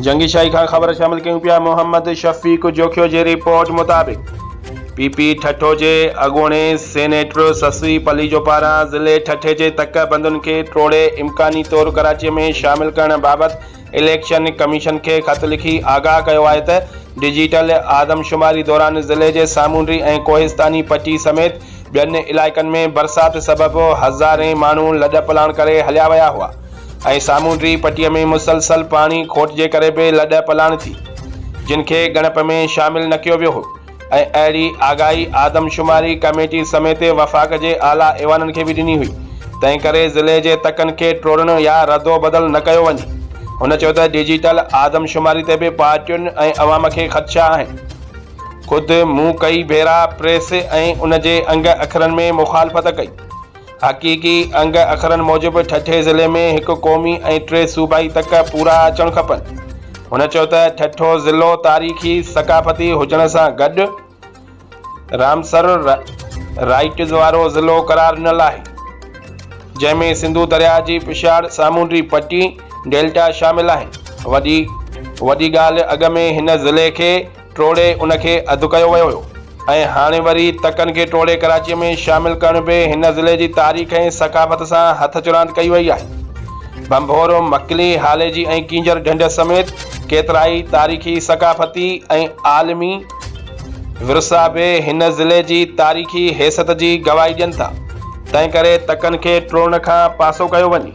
جنگي شاهي کان خبر شامل ڪيون پيا محمد شفيق جوکيو جي رپورٽ مطابق پي پي ٺٽو جي اڳوڻي سينيٽر سسئي پليجو پاران ضلعي ٺٽي جي تڪ بندن کي ٽوڙي امڪاني طور ڪراچي ۾ شامل ڪرڻ بابت اليڪشن ڪميشن کي خط لکي آگاهه ڪيو آهي ته ڊجيٽل آدمشماري دوران ضلعي جي سامونڊي ۽ ڪوهستاني پٽي سميت ٻين علائقن ۾ برسات سبب هزارين ماڻهو لڏپلاڻ ڪري هليا ويا هئا ۽ سامونڊي پٽي ۾ مسلسل پاڻي کوٽ جي ڪري به لڏپلاڻ ٿي جن کي ڳڻپ ۾ شامل نه ڪيو ويو هو. ۽ اهڙي آگاهي آدمشماري ڪميٽي سميت وفاق جي اعليٰ ايوانن کي به ڏني هئي، تنهن ڪري ضلعي جي تڪن کي ٽوڙڻ يا ردوبدل نه ڪيو وڃي. هن چيو ته ڊجيٽل آدمشماري تي به پارٽين ۽ عوام کي خدشا آهن. خود مون ڪئي ڀيرا پريس ۽ ان جي انگ اکرن ۾ مخالفت ڪئي. حقيقي انگ اکرن موجب ٺٽي ضلعي ۾ هڪ قومي ۽ ٽي صوبائي تڪ پورا اچڻ کپن. هن چيو ته ٺٽو ضلعو تاريخي، ثقافتي هجڻ سان گڏ رامسر رائيٽس وارو ضلعو قرار ڏنل آهي، جنهن ۾ سنڌو درياهه جي پڇاڙ سامونڊي پٽي، ڊيلٽا، شامل آهن. وڏي وڏي ڳالهه اڳ ۾ هن ضلعي کي ٽوڙي ان کي اڌ ڪيو ويو هيو ۽ هاڻي وري تڪن کي ٽوڙي ڪراچيء ۾ شامل ڪرڻ به هن ضلعي جي تاريخ ۽ ثقافت سان هٿ چراند ڪئي وئي آهي. ڀنڀور، مڪلي، هاليجي ۽ ڪينجهر ڍنڍ سميت ڪيترائي تاريخي، ثقافتي ۽ عالمي ورثا به هن ضلعي جي تاريخي حيثيت جي گواهي ڏين ٿا، تنهنڪري تڪن کي ٽوڙڻ کان پاسو ڪيو وڃي.